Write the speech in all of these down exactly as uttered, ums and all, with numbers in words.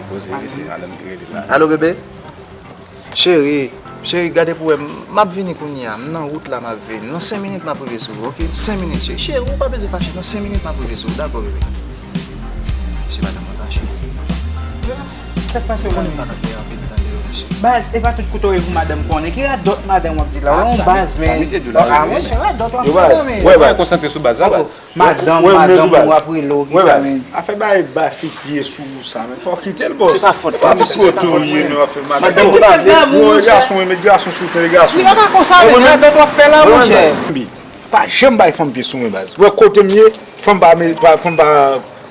Poze, mesye, madanm ki rele la. Alo, bebe? Cheri, cheri, gade pou wè, m ap vini kounye a. M nan wout la, m ap vini. Nan senk minit, m ap rive sou ou, oke? Senk minit, cheri. Cheri, ou pa bezwen fache. Nan senk minit, m ap rive sou ou. Dakò, bebe. Mesye, madanm mwen fache. Sa k pase, ou konnen m pa nan dèyè anpil tan deyò, mesye. Baz, e pa tout kote w ye pou madanm konnen. Ki radòt madanm w ap di la? Ou yon baz, men. Ah, mwen, se radòt w ap fè la, men. Yo, baz, wè, baz. Konsantre sou baz la, baz. Madanm, madanm, ou ap rele w, ki sa, men? Afè bay ba fi pye sou ou sa, men. Fò w kite l, bòs. Se pa fòt mwen, mesye, se pa fòt mwen. Madanm, ou pa vle. Ou yon gason, men met gason sou tè gason. Li pa ka konsa, men. Radòt w ap fè la, monchè. Pa janm bay fanm pye sou mwen, baz. Wè kote m ye, fanm pa, fanm pa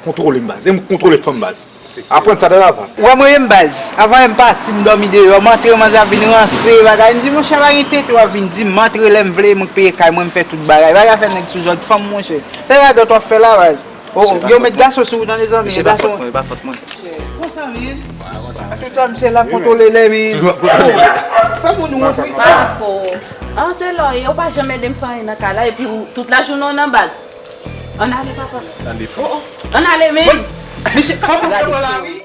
kontwole m, baz. E m kontwole fanm, baz. Aprann sa, dada pa. Ou wè mwen menm, baz. Avan m pati, m dòmi deyò, m antre, manzè ap vin ranse, bagay. M di, monchè, pa gen tete, w ap vin di m, m antre lè m vle, mwen k peye kay mwen, m fè tout bagay. Bagay fè nèg sou zòd fanm, monchè. Se radòt w ap fè la, baz. Oh, oh, yo met gason sou ou, tande, zanmi, gason. Se pa fòt mwen, se pa fòt mwen. Konsa, men. Tout sa, misye la kontwole lè, men. Toujou ap kontwole lè. Fè moun wont, wi. Pa rapò. Ah, se lò, yo pa janm ede m fè anyen nan kay la, epi ou, tout lajounen w nan baz. Ann ale, papa. Tande, oh, oh. Ann ale, men. Mesye, fò m pran la, wi.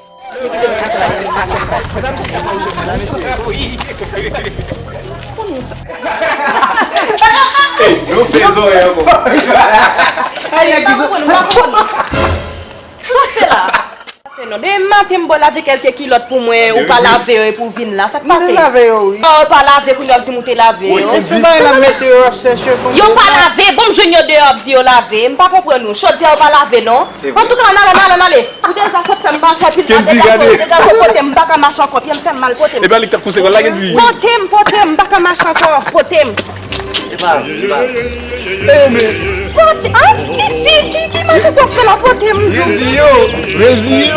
Hey, nou fè zòrèy ankò. Hey, nèg, m pa konprann, m pa konprann. Sa w fè la? Se non. Demen maten m ba w lave kèlke kilòt pou mwen, ou pa lave yo epi w vin la. Sa k pase? Mwen te lave yo, wi. Ah, ou pa lave, kounye a w ap di m ou te lave yo. Yo pa lave, bon, m jwenn yo deyò, ap di yo lave. M pa konprann ou. Chodyè ou pa lave, non. Antouka, ann ale, ann ale, ann ale. Ou deja sot fè m mache anpil la, degaje w, degaje w, pote m, m pa ka mache ankò, pye m fè m mal, pote m. Epa li k t ap konseye w la, gen di. Pote m, pote m, m pa ka mache ankò, pote m. Epa, epa. Pote, ah, piti, ki, ki manje w ap fè la, pote m. Reziye w, reziye w.